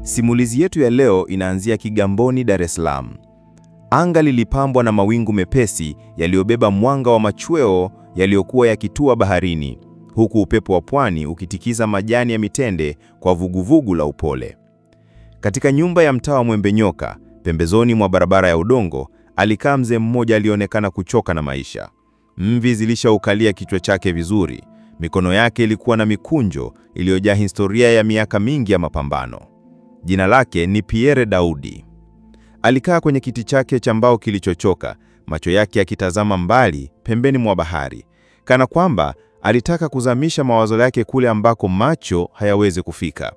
Simulizi yetu ya leo inaanzia Kigamboni, Dar es Salaam. Anga lilipambwa na mawingu mepesi yaliyobeba mwanga wa machweo yaliyokuwa yakitua baharini, huku upepo wa pwani ukitikiza majani ya mitende kwa vuguvugu la upole. Katika nyumba ya mtaa wa Mwembe Nyoka, pembezoni mwa barabara ya udongo, alikaa mzee mmoja alionekana kuchoka na maisha. Mvi zilishaukalia kichwa chake vizuri, mikono yake ilikuwa na mikunjo iliyojaa historia ya miaka mingi ya mapambano. Jina lake ni Pierre Daudi. Alikaa kwenye kiti chake cha mbao kilichochoka, macho yake yakitazama mbali pembeni mwa bahari, kana kwamba alitaka kuzamisha mawazo yake kule ambako macho hayawezi kufika.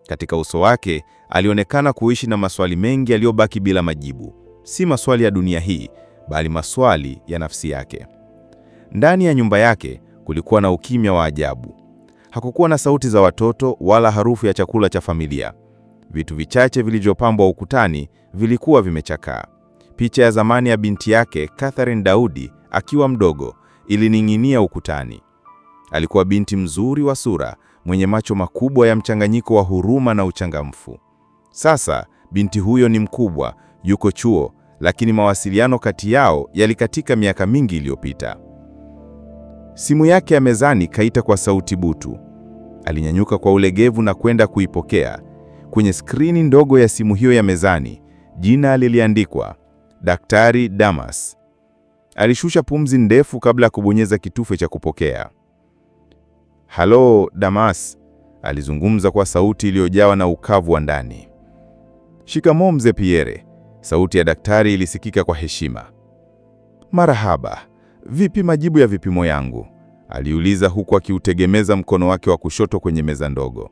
Katika uso wake alionekana kuishi na maswali mengi yaliyobaki bila majibu, si maswali ya dunia hii, bali maswali ya nafsi yake. Ndani ya nyumba yake kulikuwa na ukimya wa ajabu. Hakukuwa na sauti za watoto wala harufu ya chakula cha familia. Vitu vichache vilivyopambwa ukutani vilikuwa vimechakaa. Picha ya zamani ya binti yake Catherine Daudi akiwa mdogo ilining'inia ukutani. Alikuwa binti mzuri wa sura, mwenye macho makubwa ya mchanganyiko wa huruma na uchangamfu. Sasa binti huyo ni mkubwa, yuko chuo, lakini mawasiliano kati yao yalikatika miaka mingi iliyopita. Simu yake ya mezani kaita kwa sauti butu. Alinyanyuka kwa ulegevu na kwenda kuipokea. Kwenye skrini ndogo ya simu hiyo ya mezani, jina liliandikwa Daktari Damas. Alishusha pumzi ndefu kabla ya kubonyeza kitufe cha kupokea. "Halo Damas," alizungumza kwa sauti iliyojawa na ukavu wa ndani. "Shikamoo mzee Pierre," sauti ya daktari ilisikika kwa heshima. "Marahaba, vipi majibu ya vipimo yangu?" aliuliza huku akiutegemeza mkono wake wa kushoto kwenye meza ndogo.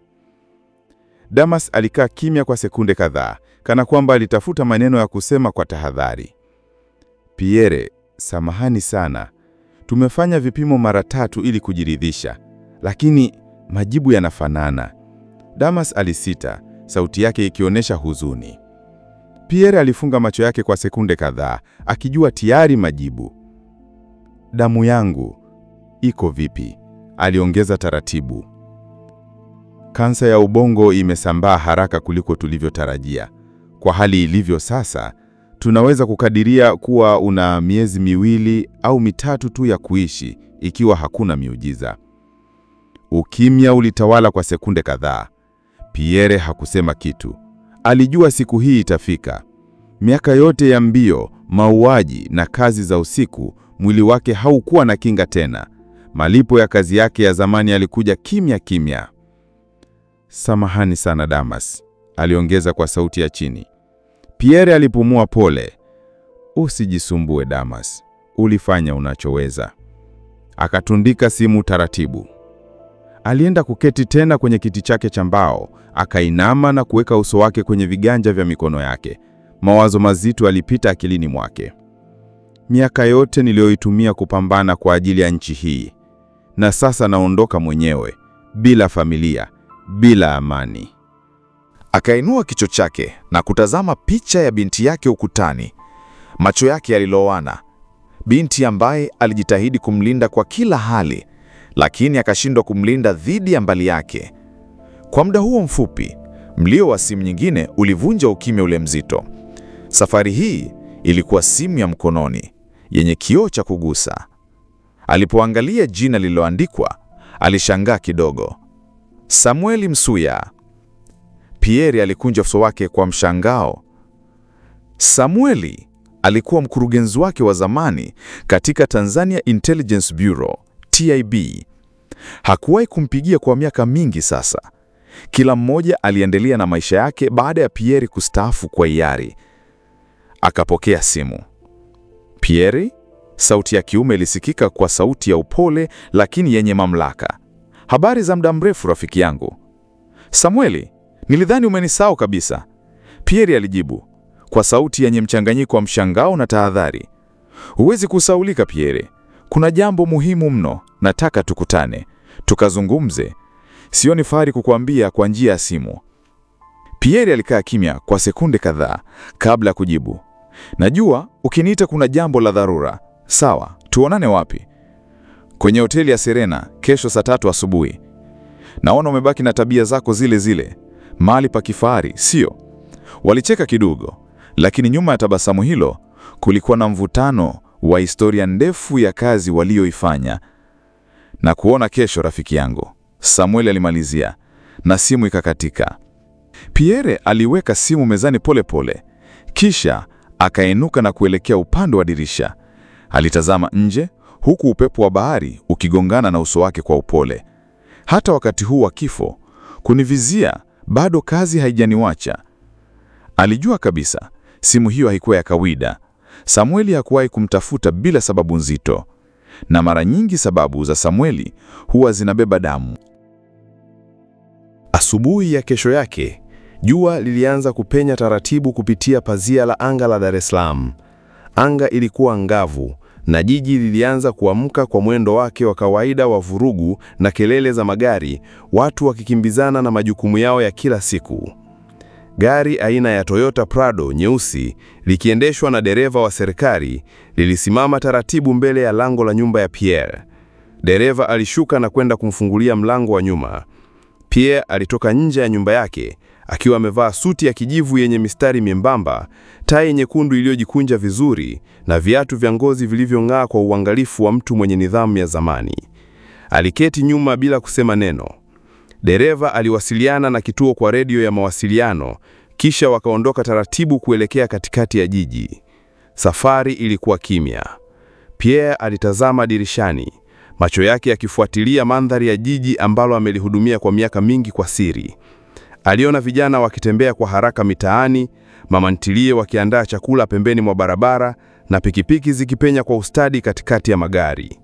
Damas alikaa kimya kwa sekunde kadhaa, kana kwamba alitafuta maneno ya kusema kwa tahadhari. "Pierre, samahani sana. Tumefanya vipimo mara tatu ili kujiridhisha, lakini majibu yanafanana." Damas alisita, sauti yake ikionyesha huzuni. Pierre alifunga macho yake kwa sekunde kadhaa, akijua tayari majibu. "Damu yangu iko vipi?" aliongeza taratibu. "Kansa ya ubongo imesambaa haraka kuliko tulivyotarajia. Kwa hali ilivyo sasa, tunaweza kukadiria kuwa una miezi 2 au 3 tu ya kuishi ikiwa hakuna miujiza." Ukimya ulitawala kwa sekunde kadhaa. Pierre hakusema kitu. Alijua siku hii itafika. Miaka yote ya mbio, mauaji na kazi za usiku, mwili wake haukuwa na kinga tena. Malipo ya kazi yake ya zamani yalikuja kimya kimya. "Samahani sana Damas," aliongeza kwa sauti ya chini. Pierre alipumua pole. "Usijisumbue Damas, ulifanya unachoweza." Akatundika simu taratibu. Alienda kuketi tena kwenye kiti chake cha mbao, akainama na kuweka uso wake kwenye viganja vya mikono yake. Mawazo mazito yalipita akilini mwake. Miaka yote niliyoitumia kupambana kwa ajili ya nchi hii, na sasa naondoka mwenyewe, bila familia, bila amani. Akainua kichwa chake na kutazama picha ya binti yake ukutani. Macho yake yalilowana. Binti ambaye alijitahidi kumlinda kwa kila hali, lakini akashindwa kumlinda dhidi ya mbali yake. Kwa muda huo mfupi, mlio wa simu nyingine ulivunja ukimya ule mzito. Safari hii ilikuwa simu ya mkononi yenye kioo cha kugusa. Alipoangalia jina lililoandikwa, alishangaa kidogo. Samueli Msuya. Pierre alikunja uso wake kwa mshangao. Samueli alikuwa mkurugenzi wake wa zamani katika Tanzania Intelligence Bureau, TIB. Hakuwahi kumpigia kwa miaka mingi sasa. Kila mmoja aliendelea na maisha yake baada ya Pierre kustaafu kwa hiari. Akapokea simu. "Pierre?" Sauti ya kiume ilisikika kwa sauti ya upole lakini yenye mamlaka. "Habari za muda mrefu rafiki yangu." "Samueli, nilidhani umenisahau kabisa." Pierre alijibu kwa sauti yenye mchanganyiko wa mshangao na tahadhari. "Huwezi kusahaulika Pierre. Kuna jambo muhimu mno, nataka tukutane, tukazungumze. Sioni fahari kukuambia kwa njia ya simu." Pierre alikaa kimya kwa sekunde kadhaa kabla ya kujibu. "Najua ukiniita kuna jambo la dharura. Sawa, tuonane wapi?" "Kwenye hoteli ya Serena kesho saa 3 asubuhi. Naona umebaki na tabia zako zile zile. Mahali pa kifahari, sio? Walicheka kidogo, lakini nyuma ya tabasamu hilo kulikuwa na mvutano wa historia ndefu ya kazi walioifanya. Na kuona kesho, rafiki yangu, Samuel alimalizia, na simu ikakatika. Pierre aliweka simu mezani polepole pole, kisha akainuka na kuelekea upande wa dirisha. Alitazama nje huku upepo wa bahari ukigongana na uso wake kwa upole. Hata wakati huu wa kifo kunivizia, bado kazi haijaniwacha. Alijua kabisa simu hiyo haikuwa ya kawaida. Samueli hakuwahi kumtafuta bila sababu nzito, na mara nyingi sababu za Samueli huwa zinabeba damu. Asubuhi ya kesho yake, jua lilianza kupenya taratibu kupitia pazia la anga la Dar es Salaam. Anga ilikuwa angavu na jiji lilianza kuamka kwa mwendo wake wa kawaida wa vurugu na kelele za magari, watu wakikimbizana na majukumu yao ya kila siku. Gari aina ya Toyota Prado nyeusi likiendeshwa na dereva wa serikali lilisimama taratibu mbele ya lango la nyumba ya Pierre. Dereva alishuka na kwenda kumfungulia mlango wa nyuma. Pierre alitoka nje ya nyumba yake akiwa amevaa suti ya kijivu yenye mistari miembamba, tai nyekundu iliyojikunja vizuri na viatu vya ngozi vilivyong'aa kwa uangalifu wa mtu mwenye nidhamu ya zamani. Aliketi nyuma bila kusema neno. Dereva aliwasiliana na kituo kwa redio ya mawasiliano, kisha wakaondoka taratibu kuelekea katikati ya jiji. Safari ilikuwa kimya. Pierre alitazama dirishani, macho yake yakifuatilia mandhari ya jiji ambalo amelihudumia kwa miaka mingi kwa siri. Aliona vijana wakitembea kwa haraka mitaani, mama ntilie wakiandaa chakula pembeni mwa barabara na pikipiki zikipenya kwa ustadi katikati ya magari.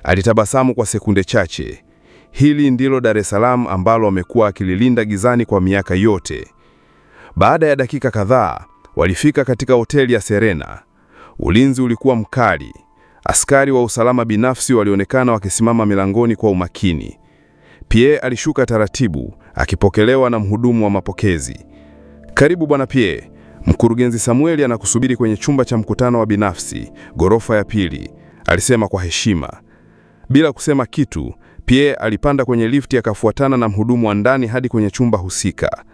Alitabasamu kwa sekunde chache. Hili ndilo Dar es Salaam ambalo amekuwa akililinda gizani kwa miaka yote. Baada ya dakika kadhaa, walifika katika hoteli ya Serena. Ulinzi ulikuwa mkali. Askari wa usalama binafsi walionekana wakisimama milangoni kwa umakini. Pierre alishuka taratibu, akipokelewa na mhudumu wa mapokezi. "Karibu Bwana Pierre, Mkurugenzi Samueli anakusubiri kwenye chumba cha mkutano wa binafsi, ghorofa ya pili," alisema kwa heshima. Bila kusema kitu, Pierre alipanda kwenye lifti akafuatana na mhudumu wa ndani hadi kwenye chumba husika.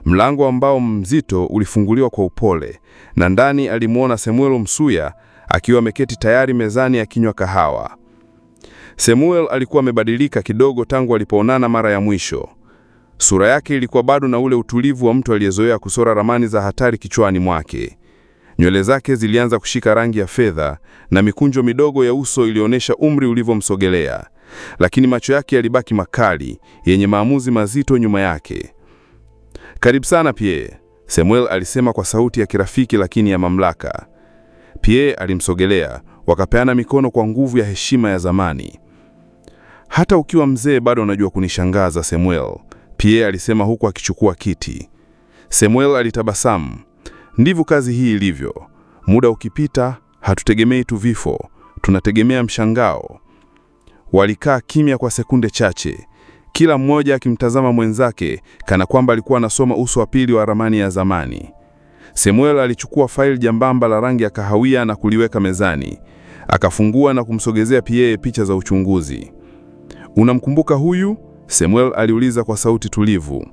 Mlango ambao mzito ulifunguliwa kwa upole, na ndani alimuona Samuel Msuya akiwa ameketi tayari mezani akinywa kahawa. Samuel alikuwa amebadilika kidogo tangu alipoonana mara ya mwisho. Sura yake ilikuwa bado na ule utulivu wa mtu aliyezoea kusora ramani za hatari kichwani mwake. Nywele zake zilianza kushika rangi ya fedha na mikunjo midogo ya uso ilionyesha umri ulivyomsogelea. Lakini macho yake yalibaki makali, yenye maamuzi mazito nyuma yake. "Karibu sana Pierre," Samuel alisema kwa sauti ya kirafiki lakini ya mamlaka. Pierre alimsogelea, wakapeana mikono kwa nguvu ya heshima ya zamani. "Hata ukiwa mzee bado unajua kunishangaza, Samuel," Pierre alisema huku akichukua kiti. Samuel alitabasamu. "Ndivyo kazi hii ilivyo. Muda ukipita, hatutegemei tu vifo, tunategemea mshangao." Walikaa kimya kwa sekunde chache, kila mmoja akimtazama mwenzake kana kwamba alikuwa anasoma uso wa pili wa ramani ya zamani. Samuel alichukua faili jambamba la rangi ya kahawia na kuliweka mezani. Akafungua na kumsogezea Pierre picha za uchunguzi. "Unamkumbuka huyu?" Samuel aliuliza kwa sauti tulivu.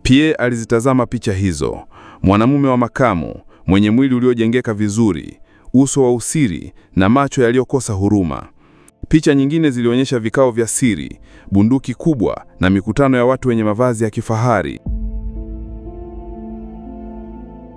Pierre alizitazama picha hizo. Mwanamume wa makamu, mwenye mwili uliojengeka vizuri, uso wa usiri na macho yaliyokosa huruma. Picha nyingine zilionyesha vikao vya siri, bunduki kubwa na mikutano ya watu wenye mavazi ya kifahari.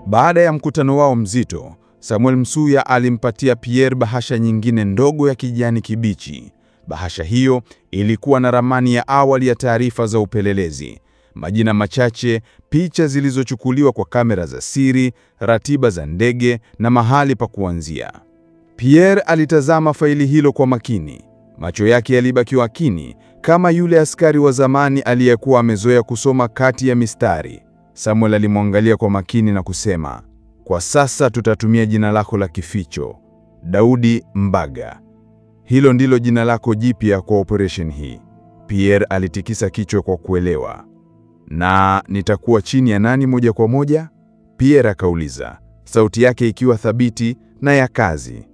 Baada ya mkutano wao mzito, Samuel Msuya alimpatia Pierre bahasha nyingine ndogo ya kijani kibichi. Bahasha hiyo ilikuwa na ramani ya awali ya taarifa za upelelezi, majina machache, picha zilizochukuliwa kwa kamera za siri, ratiba za ndege na mahali pa kuanzia. Pierre alitazama faili hilo kwa makini. Macho yake yalibaki makini kama yule askari wa zamani aliyekuwa amezoea kusoma kati ya mistari. Samuel alimwangalia kwa makini na kusema, "Kwa sasa tutatumia jina lako la kificho, Daudi Mbaga. Hilo ndilo jina lako jipya kwa operation hii." Pierre alitikisa kichwa kwa kuelewa. "Na nitakuwa chini ya nani moja kwa moja?" Pierre akauliza, sauti yake ikiwa thabiti na ya kazi.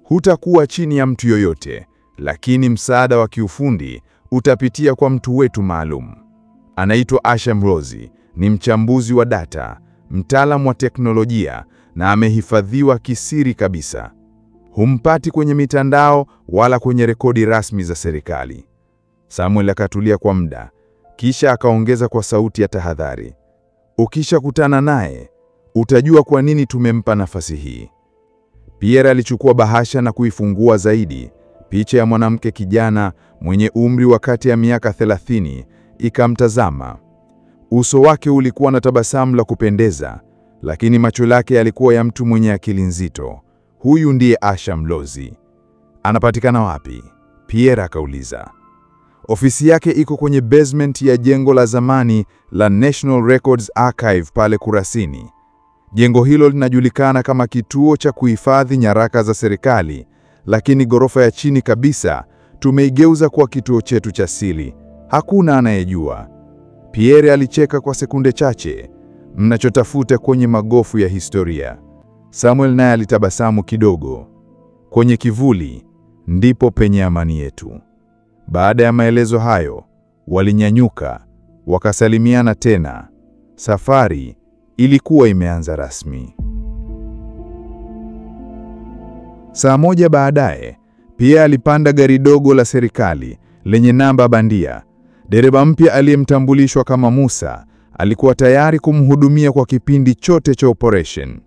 "Hutakuwa chini ya mtu yoyote, lakini msaada wa kiufundi utapitia kwa mtu wetu maalum. Anaitwa Asha Mrozi Ni mchambuzi wa data, mtaalamu wa teknolojia na amehifadhiwa kisiri kabisa. Humpati kwenye mitandao wala kwenye rekodi rasmi za serikali." Samuel akatulia kwa muda, kisha akaongeza kwa sauti ya tahadhari, "Ukishakutana naye utajua kwa nini tumempa nafasi hii." Pierre alichukua bahasha na kuifungua zaidi. Picha ya mwanamke kijana mwenye umri wa kati ya miaka 30 ikamtazama. Uso wake ulikuwa na tabasamu la kupendeza, lakini macho yake yalikuwa ya mtu mwenye akili nzito. Huyu ndiye Asha Mlozi. "Anapatikana wapi?" Pierre akauliza. "Ofisi yake iko kwenye basement ya jengo la zamani la National Records Archive pale Kurasini. Jengo hilo linajulikana kama kituo cha kuhifadhi nyaraka za serikali, lakini ghorofa ya chini kabisa tumeigeuza kuwa kituo chetu cha siri. Hakuna anayejua." Pierre alicheka kwa sekunde chache. "Mnachotafuta kwenye magofu ya historia." Samuel naye alitabasamu kidogo. "Kwenye kivuli ndipo penye amani yetu." Baada ya maelezo hayo, walinyanyuka, wakasalimiana tena. Safari ilikuwa imeanza rasmi. Saa moja baadaye, Pierre alipanda gari dogo la serikali lenye namba bandia. Dereva mpya aliyemtambulishwa kama Musa alikuwa tayari kumhudumia kwa kipindi chote cha operation.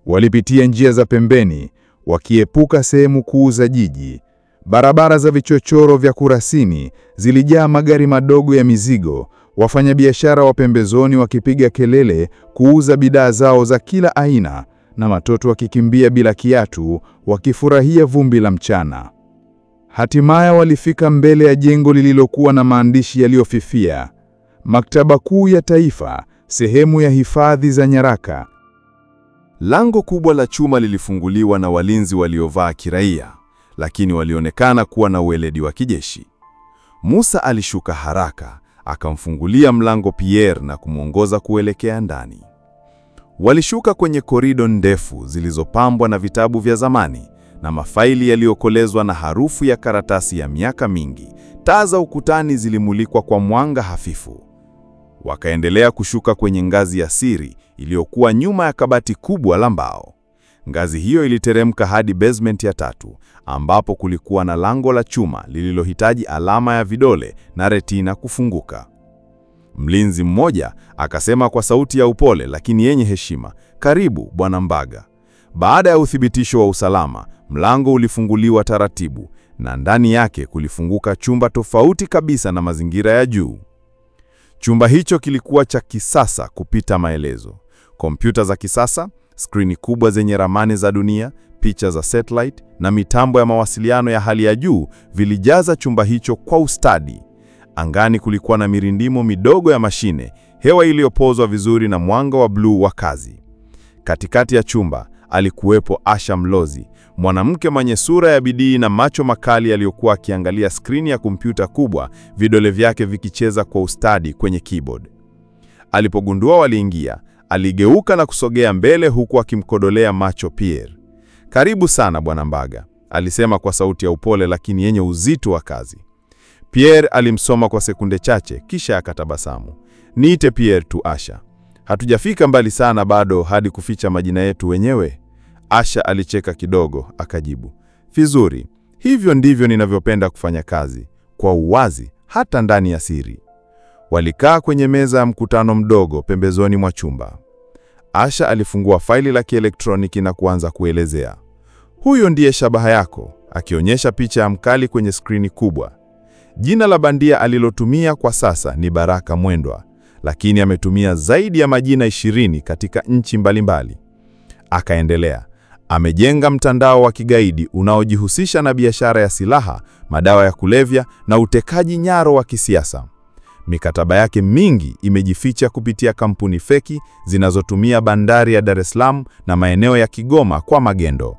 Walipitia njia za pembeni, wakiepuka sehemu kuu za jiji. Barabara za vichochoro vya Kurasini zilijaa magari madogo ya mizigo, wafanyabiashara wa pembezoni wakipiga kelele kuuza bidhaa zao za kila aina, na watoto wakikimbia bila kiatu, wakifurahia vumbi la mchana. Hatimaye walifika mbele ya jengo lililokuwa na maandishi yaliyofifia: Maktaba Kuu ya Taifa, sehemu ya hifadhi za nyaraka. Lango kubwa la chuma lilifunguliwa na walinzi waliovaa kiraia, lakini walionekana kuwa na ueledi wa kijeshi. Musa alishuka haraka, akamfungulia mlango Pierre na kumwongoza kuelekea ndani. Walishuka kwenye korido ndefu zilizopambwa na vitabu vya zamani na mafaili yaliyokolezwa na harufu ya karatasi ya miaka mingi. Taa za ukutani zilimulikwa kwa mwanga hafifu. Wakaendelea kushuka kwenye ngazi ya siri iliyokuwa nyuma ya kabati kubwa la mbao. Ngazi hiyo iliteremka hadi basement ya tatu, ambapo kulikuwa na lango la chuma lililohitaji alama ya vidole na retina kufunguka. Mlinzi mmoja akasema kwa sauti ya upole lakini yenye heshima, "Karibu Bwana Mbaga." Baada ya uthibitisho wa usalama, mlango ulifunguliwa taratibu na ndani yake kulifunguka chumba tofauti kabisa na mazingira ya juu. Chumba hicho kilikuwa cha kisasa kupita maelezo. Kompyuta za kisasa, skrini kubwa zenye ramani za dunia, picha za satellite na mitambo ya mawasiliano ya hali ya juu vilijaza chumba hicho kwa ustadi. Angani kulikuwa na mirindimo midogo ya mashine, hewa iliyopozwa vizuri na mwanga wa bluu wa kazi. Katikati ya chumba alikuwepo Asha Mlozi, mwanamke mwenye sura ya bidii na macho makali aliyokuwa akiangalia skrini ya kompyuta kubwa, vidole vyake vikicheza kwa ustadi kwenye keyboard. Alipogundua waliingia, aligeuka na kusogea mbele huku akimkodolea macho Pierre. "Karibu sana Bwana Mbaga," alisema kwa sauti ya upole lakini yenye uzito wa kazi. Pierre alimsoma kwa sekunde chache kisha akatabasamu. "Niite Pierre tu Asha. Hatujafika mbali sana bado hadi kuficha majina yetu wenyewe." Asha alicheka kidogo, akajibu, "Vizuri, hivyo ndivyo ninavyopenda kufanya kazi, kwa uwazi, hata ndani ya siri." Walikaa kwenye meza ya mkutano mdogo pembezoni mwa chumba. Asha alifungua faili la kielektroniki na kuanza kuelezea. "Huyo ndiye shabaha yako," akionyesha picha ya mkali kwenye skrini kubwa. "Jina la bandia alilotumia kwa sasa ni Baraka Mwendwa, lakini ametumia zaidi ya majina 20 katika nchi mbalimbali." Akaendelea, "Amejenga mtandao wa kigaidi unaojihusisha na biashara ya silaha, madawa ya kulevya na utekaji nyara wa kisiasa. Mikataba yake mingi imejificha kupitia kampuni feki zinazotumia bandari ya Dar es Salaam na maeneo ya Kigoma kwa magendo."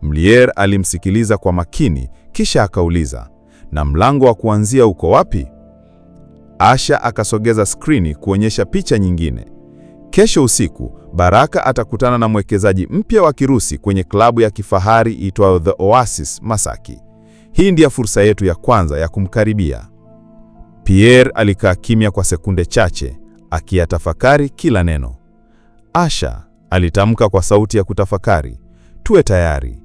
Mlier alimsikiliza kwa makini, kisha akauliza, "Na mlango wa kuanzia uko wapi?" Asha akasogeza skrini kuonyesha picha nyingine. "Kesho usiku, Baraka atakutana na mwekezaji mpya wa Kirusi kwenye klabu ya kifahari iitwayo The Oasis Masaki. Hii ndiyo fursa yetu ya kwanza ya kumkaribia." Pierre alikaa kimya kwa sekunde chache, akiyatafakari kila neno. Asha, alitamka kwa sauti ya kutafakari, tuwe tayari.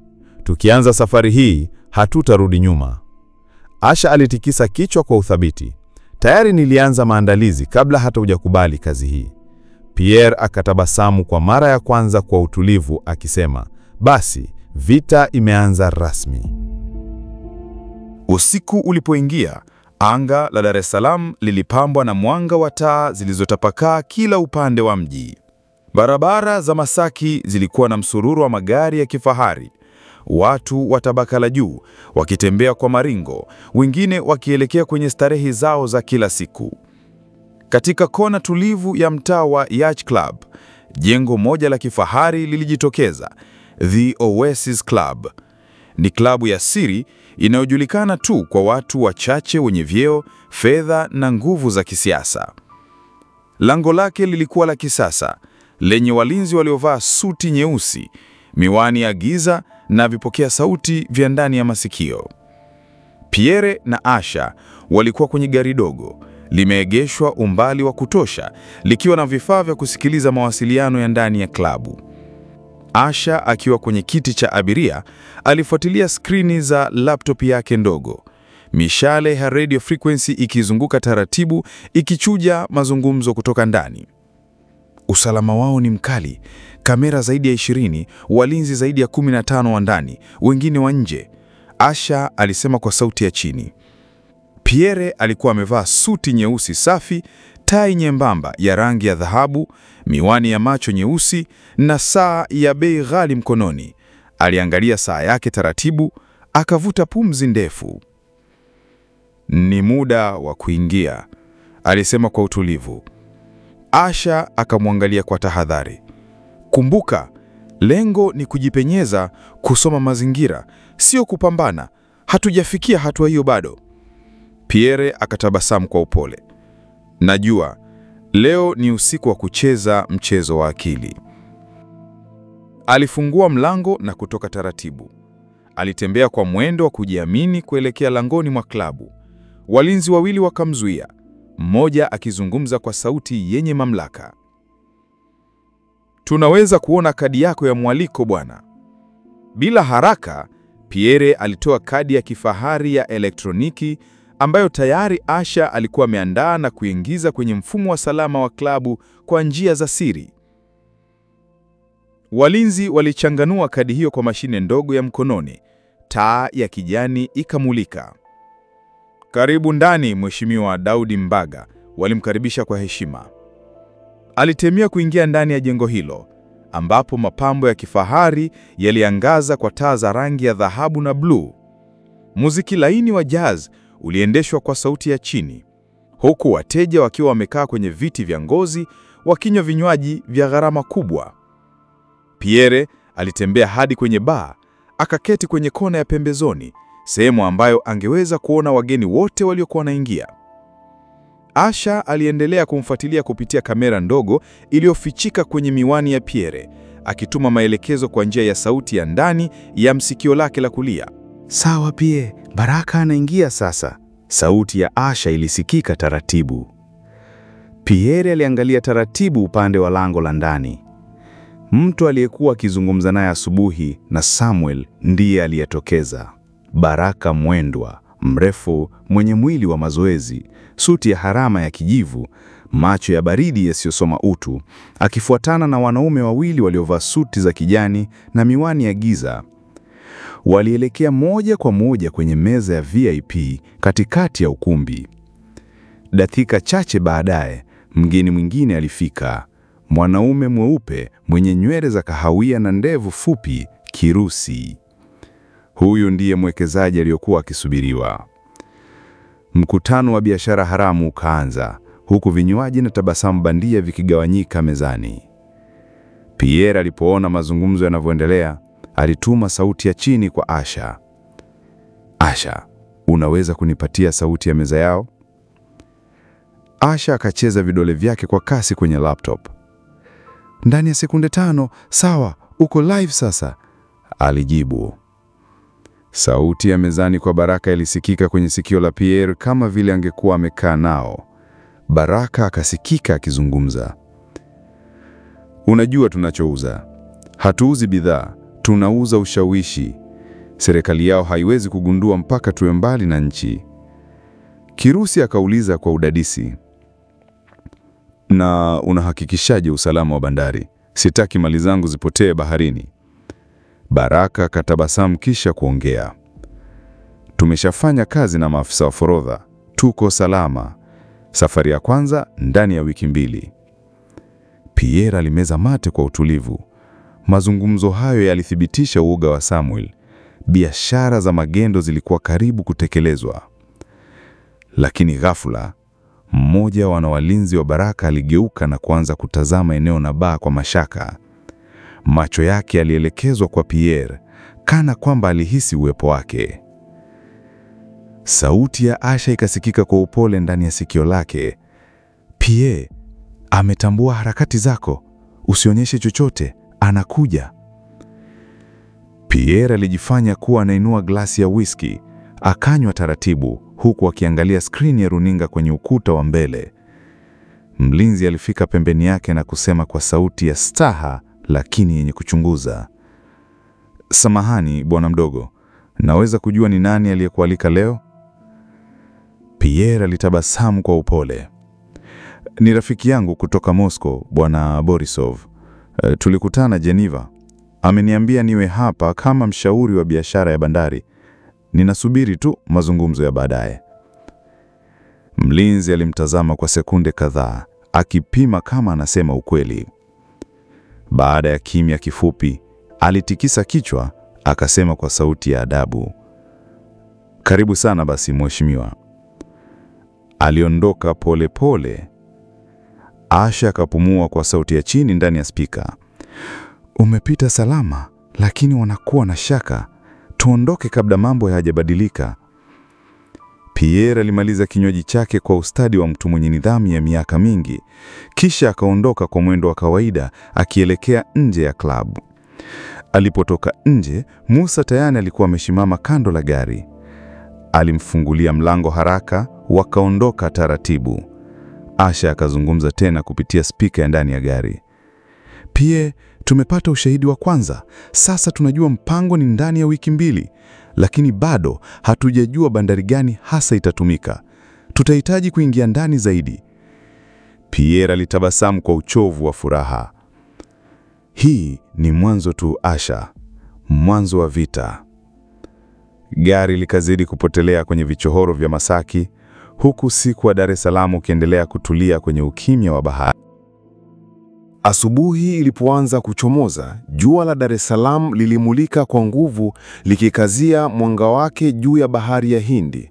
Tukianza safari hii, hatutarudi nyuma. Asha alitikisa kichwa kwa uthabiti. Tayari nilianza maandalizi kabla hata hujakubali kazi hii. Pierre akatabasamu kwa mara ya kwanza kwa utulivu akisema, basi vita imeanza rasmi. Usiku ulipoingia, anga la Dar es Salaam lilipambwa na mwanga wa taa zilizotapakaa kila upande wa mji. Barabara za Masaki zilikuwa na msururu wa magari ya kifahari, watu wa tabaka la juu wakitembea kwa maringo, wengine wakielekea kwenye starehe zao za kila siku. Katika kona tulivu ya mtaa wa Yacht Club, jengo moja la kifahari lilijitokeza, The Oasis Club. Ni klabu ya siri inayojulikana tu kwa watu wachache wenye vyeo, fedha na nguvu za kisiasa. Lango lake lilikuwa la kisasa, lenye walinzi waliovaa suti nyeusi, miwani ya giza na vipokea sauti vya ndani ya masikio. Pierre na Asha walikuwa kwenye gari dogo, limeegeshwa umbali wa kutosha, likiwa na vifaa vya kusikiliza mawasiliano ya ndani ya klabu. Asha akiwa kwenye kiti cha abiria alifuatilia skrini za laptop yake ndogo, mishale ya radio frequency ikizunguka taratibu, ikichuja mazungumzo kutoka ndani. Usalama wao ni mkali, kamera zaidi ya 20, walinzi zaidi ya 15 wa ndani, wengine wa nje, Asha alisema kwa sauti ya chini. Pierre alikuwa amevaa suti nyeusi safi, tai nyembamba ya rangi ya dhahabu, miwani ya macho nyeusi na saa ya bei ghali mkononi. Aliangalia saa yake taratibu, akavuta pumzi ndefu. Ni muda wa kuingia, alisema kwa utulivu. Asha akamwangalia kwa tahadhari. Kumbuka, lengo ni kujipenyeza, kusoma mazingira, sio kupambana. Hatujafikia hatua hiyo bado. Pierre akatabasamu kwa upole. Najua, leo ni usiku wa kucheza mchezo wa akili. Alifungua mlango na kutoka taratibu. Alitembea kwa mwendo wa kujiamini kuelekea langoni mwa klabu. Walinzi wawili wakamzuia, mmoja akizungumza kwa sauti yenye mamlaka. Tunaweza kuona kadi yako ya mwaliko bwana. Bila haraka, Pierre alitoa kadi ya kifahari ya elektroniki ambayo tayari Asha alikuwa ameandaa na kuingiza kwenye mfumo wa salama wa klabu kwa njia za siri. Walinzi walichanganua kadi hiyo kwa mashine ndogo ya mkononi. Taa ya kijani ikamulika. Karibu ndani, Mheshimiwa Daudi Mbaga, walimkaribisha kwa heshima. Alitemia kuingia ndani ya jengo hilo, ambapo mapambo ya kifahari yaliangaza kwa taa za rangi ya dhahabu na bluu. Muziki laini wa jazz uliendeshwa kwa sauti ya chini, huku wateja wakiwa wamekaa kwenye viti vya ngozi wakinywa vinywaji vya gharama kubwa. Pierre alitembea hadi kwenye baa, akaketi kwenye kona ya pembezoni, sehemu ambayo angeweza kuona wageni wote waliokuwa wanaingia. Asha aliendelea kumfuatilia kupitia kamera ndogo iliyofichika kwenye miwani ya Pierre, akituma maelekezo kwa njia ya sauti ya ndani ya msikio lake la kulia. Sawa Pierre, Baraka anaingia sasa. Sauti ya Asha ilisikika taratibu. Pierre aliangalia taratibu upande wa lango la ndani. Mtu aliyekuwa akizungumza naye asubuhi na Samuel ndiye aliyetokeza. Baraka Mwendwa, mrefu, mwenye mwili wa mazoezi, suti ya harama ya kijivu, macho ya baridi yasiyosoma utu, akifuatana na wanaume wawili waliovaa suti za kijani na miwani ya giza. Walielekea moja kwa moja kwenye meza ya VIP katikati ya ukumbi. Dakika chache baadaye, mgeni mwingine alifika, mwanaume mweupe mwenye nywele za kahawia na ndevu fupi, kirusi. Huyu ndiye mwekezaji aliyokuwa akisubiriwa. Mkutano wa biashara haramu ukaanza, huku vinywaji na tabasamu bandia vikigawanyika mezani. Pierre alipoona mazungumzo yanavyoendelea, alituma sauti ya chini kwa Asha. Asha, unaweza kunipatia sauti ya meza yao? Asha akacheza vidole vyake kwa kasi kwenye laptop. Ndani ya sekunde 5, sawa, uko live sasa, alijibu. Sauti ya mezani kwa Baraka ilisikika kwenye sikio la Pierre kama vile angekuwa amekaa nao. Baraka akasikika akizungumza. Unajua tunachouza. Hatuuzi bidhaa, tunauza ushawishi. Serikali yao haiwezi kugundua mpaka tuwe mbali na nchi. Kirusi akauliza kwa udadisi. Na unahakikishaje usalama wa bandari? Sitaki mali zangu zipotee baharini. Baraka akatabasamu kisha kuongea. Tumeshafanya kazi na maafisa wa forodha, tuko salama. Safari ya kwanza ndani ya wiki 2. Pierre alimeza mate kwa utulivu. Mazungumzo hayo yalithibitisha uoga wa Samuel. Biashara za magendo zilikuwa karibu kutekelezwa. Lakini ghafula, mmoja wa walinzi wa Baraka aligeuka na kuanza kutazama eneo na baa kwa mashaka. Macho yake yalielekezwa kwa Pierre, kana kwamba alihisi uwepo wake. Sauti ya Asha ikasikika kwa upole ndani ya sikio lake. Pierre, ametambua harakati zako. Usionyeshe chochote, anakuja. Pierre alijifanya kuwa anainua glasi ya whisky, akanywa taratibu huku akiangalia skrini ya runinga kwenye ukuta wa mbele. Mlinzi alifika pembeni yake na kusema kwa sauti ya staha lakini yenye kuchunguza. Samahani bwana mdogo, naweza kujua ni nani aliyekualika leo? Pierre alitabasamu kwa upole. Ni rafiki yangu kutoka Moscow, bwana Borisov. Tulikutana Geneva. Ameniambia niwe hapa kama mshauri wa biashara ya bandari. Ninasubiri tu mazungumzo ya baadaye. Mlinzi alimtazama kwa sekunde kadhaa, akipima kama anasema ukweli. Baada ya kimya kifupi, alitikisa kichwa, akasema kwa sauti ya adabu, Karibu sana basi mheshimiwa. Aliondoka pole pole. Asha akapumua kwa sauti ya chini ndani ya spika. Umepita salama, lakini wanakuwa na shaka. Tuondoke kabla mambo hayajabadilika. Pierre alimaliza kinywaji chake kwa ustadi wa mtu mwenye nidhamu ya miaka mingi. Kisha akaondoka kwa mwendo wa kawaida akielekea nje ya klabu. Alipotoka nje, Musa tayari alikuwa amesimama kando la gari. Alimfungulia mlango haraka, wakaondoka taratibu. Asha akazungumza tena kupitia spika ya ndani ya gari. Pierre, tumepata ushahidi wa kwanza. Sasa tunajua mpango ni ndani ya wiki 2, lakini bado hatujajua bandari gani hasa itatumika. Tutahitaji kuingia ndani zaidi. Pierre alitabasamu kwa uchovu wa furaha. Hii ni mwanzo tu Asha, mwanzo wa vita. Gari likazidi kupotelea kwenye vichochoro vya Masaki, huku usiku wa Dar es Salaam ukiendelea kutulia kwenye ukimya wa bahari. Asubuhi ilipoanza kuchomoza, jua la Dar es Salaam lilimulika kwa nguvu, likikazia mwanga wake juu ya bahari ya Hindi.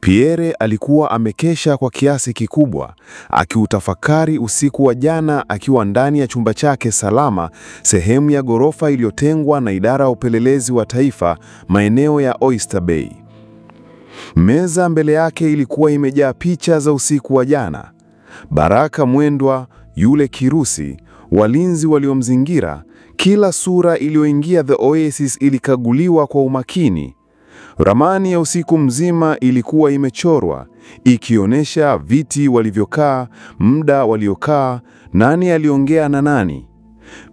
Pierre alikuwa amekesha kwa kiasi kikubwa, akiutafakari usiku wa jana akiwa ndani ya chumba chake salama, sehemu ya ghorofa iliyotengwa na idara ya upelelezi wa taifa, maeneo ya Oyster Bay. Meza mbele yake ilikuwa imejaa picha za usiku wa jana. Baraka Mwendwa, yule Kirusi, walinzi waliomzingira, kila sura iliyoingia The Oasis ilikaguliwa kwa umakini. Ramani ya usiku mzima ilikuwa imechorwa, ikionyesha viti walivyokaa, muda waliokaa, nani aliongea na nani.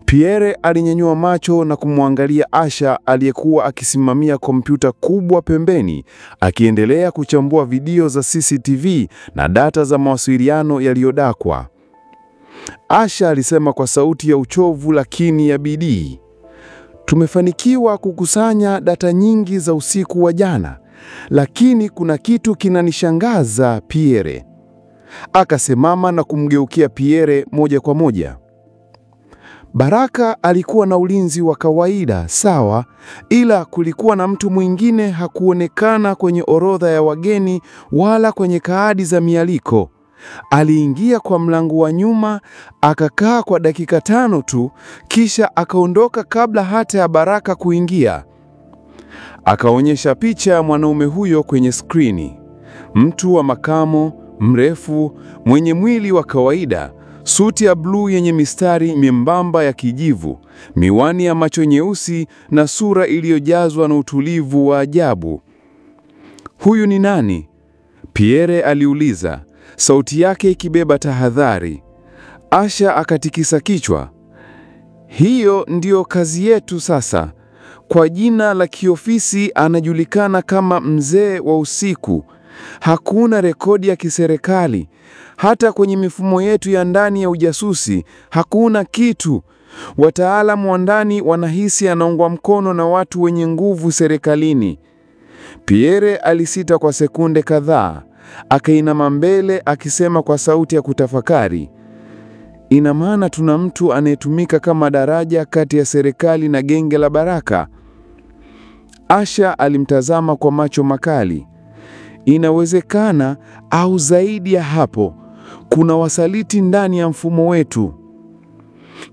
Pierre alinyanyua macho na kumwangalia Asha aliyekuwa akisimamia kompyuta kubwa pembeni, akiendelea kuchambua video za CCTV na data za mawasiliano yaliyodakwa. Asha alisema kwa sauti ya uchovu lakini ya bidii, tumefanikiwa kukusanya data nyingi za usiku wa jana, lakini kuna kitu kinanishangaza Pierre. Akasimama na kumgeukia Pierre moja kwa moja. Baraka alikuwa na ulinzi wa kawaida, sawa, ila kulikuwa na mtu mwingine hakuonekana kwenye orodha ya wageni wala kwenye kadi za mialiko. Aliingia kwa mlango wa nyuma, akakaa kwa dakika 5 tu, kisha akaondoka kabla hata ya Baraka kuingia. Akaonyesha picha ya mwanaume huyo kwenye skrini. Mtu wa makamo, mrefu, mwenye mwili wa kawaida, suti ya bluu yenye mistari membamba ya kijivu, miwani ya macho nyeusi na sura iliyojazwa na utulivu wa ajabu. Huyu ni nani? Pierre aliuliza, sauti yake ikibeba tahadhari. Asha akatikisa kichwa. Hiyo ndiyo kazi yetu sasa. Kwa jina la kiofisi anajulikana kama mzee wa usiku. Hakuna rekodi ya kiserikali. Hata kwenye mifumo yetu ya ndani ya ujasusi, hakuna kitu. Wataalamu wa ndani wanahisi anaungwa mkono na watu wenye nguvu serikalini. Pierre alisita kwa sekunde kadhaa, akainama mbele akisema kwa sauti ya kutafakari, ina maana tuna mtu anayetumika kama daraja kati ya serikali na genge la Baraka? Asha alimtazama kwa macho makali. Inawezekana, au zaidi ya hapo, kuna wasaliti ndani ya mfumo wetu.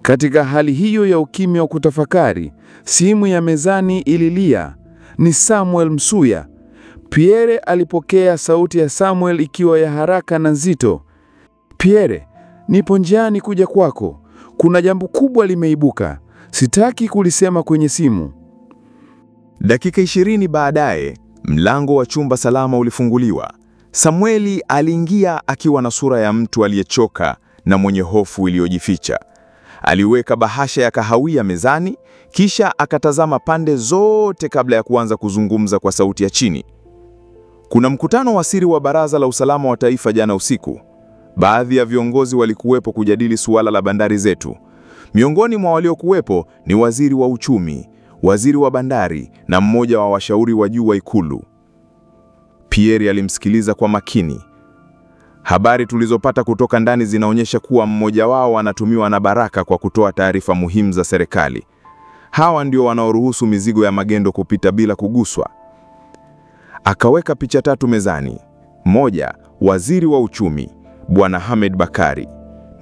Katika hali hiyo ya ukimya wa kutafakari, simu ya mezani ililia. Ni Samuel Msuya. Pierre alipokea sauti ya Samuel ikiwa ya haraka na nzito. Pierre, nipo njiani kuja kwako. Kuna jambo kubwa limeibuka. Sitaki kulisema kwenye simu. Dakika 20 baadaye, mlango wa chumba salama ulifunguliwa. Samueli aliingia akiwa na sura ya mtu aliyechoka na mwenye hofu iliyojificha. Aliweka bahasha ya kahawia mezani, kisha akatazama pande zote kabla ya kuanza kuzungumza kwa sauti ya chini. Kuna mkutano wa siri wa Baraza la Usalama wa Taifa jana usiku. Baadhi ya viongozi walikuwepo kujadili suala la bandari zetu. Miongoni mwa waliokuwepo ni waziri wa uchumi, waziri wa bandari na mmoja wa washauri wa juu wa Ikulu. Pierre alimsikiliza kwa makini. Habari tulizopata kutoka ndani zinaonyesha kuwa mmoja wao anatumiwa na Baraka kwa kutoa taarifa muhimu za serikali. Hawa ndio wanaoruhusu mizigo ya magendo kupita bila kuguswa. Akaweka picha tatu mezani. 1, waziri wa uchumi, Bwana Hamed Bakari.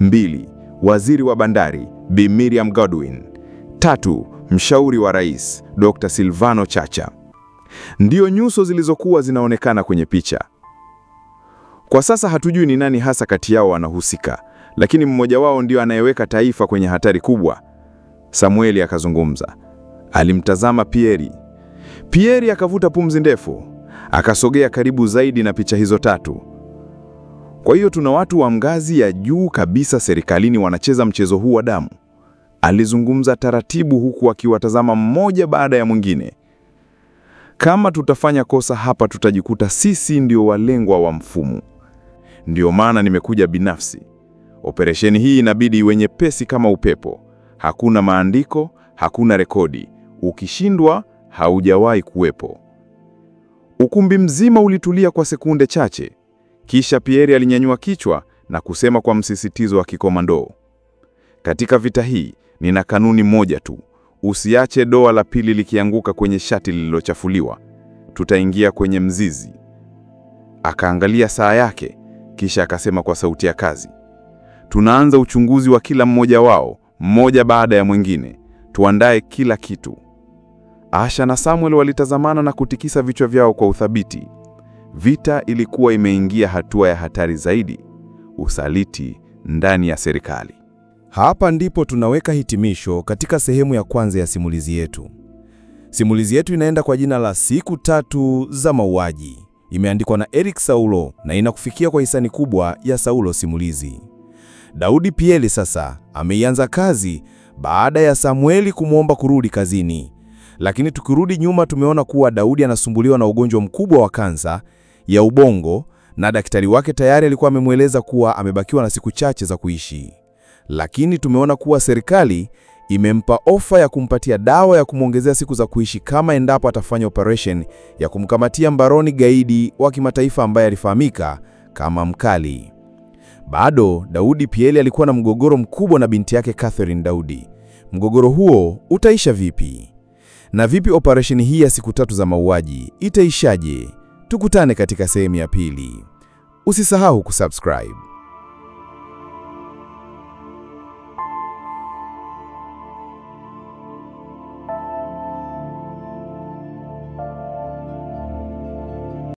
2, waziri wa bandari, Bi Miriam Godwin. 3, mshauri wa rais, Dr. Silvano Chacha. Ndiyo nyuso zilizokuwa zinaonekana kwenye picha. Kwa sasa hatujui ni nani hasa kati yao anahusika, lakini mmoja wao ndio anayeweka taifa kwenye hatari kubwa. Samueli akazungumza. Alimtazama Pierre. Pierre akavuta pumzi ndefu, akasogea karibu zaidi na picha hizo tatu. Kwa hiyo tuna watu wa ngazi ya juu kabisa serikalini wanacheza mchezo huu wa damu. Alizungumza taratibu huku akiwatazama mmoja baada ya mwingine. Kama tutafanya kosa hapa, tutajikuta sisi ndio walengwa wa mfumo. Ndio maana nimekuja binafsi. Operesheni hii inabidi iwe nyepesi kama upepo. Hakuna maandiko, hakuna rekodi. Ukishindwa, haujawahi kuwepo. Ukumbi mzima ulitulia kwa sekunde chache. Kisha Pierre alinyanyua kichwa na kusema kwa msisitizo wa kikomando. Katika vita hii, nina kanuni moja tu. Usiache doa la pili likianguka kwenye shati lililochafuliwa. Tutaingia kwenye mzizi. Akaangalia saa yake, kisha akasema kwa sauti ya kazi. Tunaanza uchunguzi wa kila mmoja wao, mmoja baada ya mwingine. Tuandae kila kitu. Asha na Samuel walitazamana na kutikisa vichwa vyao kwa uthabiti. Vita ilikuwa imeingia hatua ya hatari zaidi. Usaliti ndani ya serikali. Hapa ndipo tunaweka hitimisho katika sehemu ya kwanza ya simulizi yetu. Simulizi yetu inaenda kwa jina la Siku Tatu za Mauaji. Imeandikwa na Eric Saulo na inakufikia kwa hisani kubwa ya Saulo Simulizi. Daudi Pieli sasa ameianza kazi baada ya Samueli kumwomba kurudi kazini. Lakini tukirudi nyuma tumeona kuwa Daudi anasumbuliwa na ugonjwa mkubwa wa kansa ya ubongo na daktari wake tayari alikuwa amemweleza kuwa amebakiwa na siku chache za kuishi. Lakini tumeona kuwa serikali imempa ofa ya kumpatia dawa ya kumwongezea siku za kuishi kama endapo atafanya operation ya kumkamatia mbaroni gaidi wa kimataifa ambaye alifahamika kama Mkali. Bado Daudi Pieli alikuwa na mgogoro mkubwa na binti yake Catherine Daudi. Mgogoro huo utaisha vipi? Na vipi operation hii ya siku tatu za mauaji itaishaje? Tukutane katika sehemu ya pili. Usisahau kusubscribe.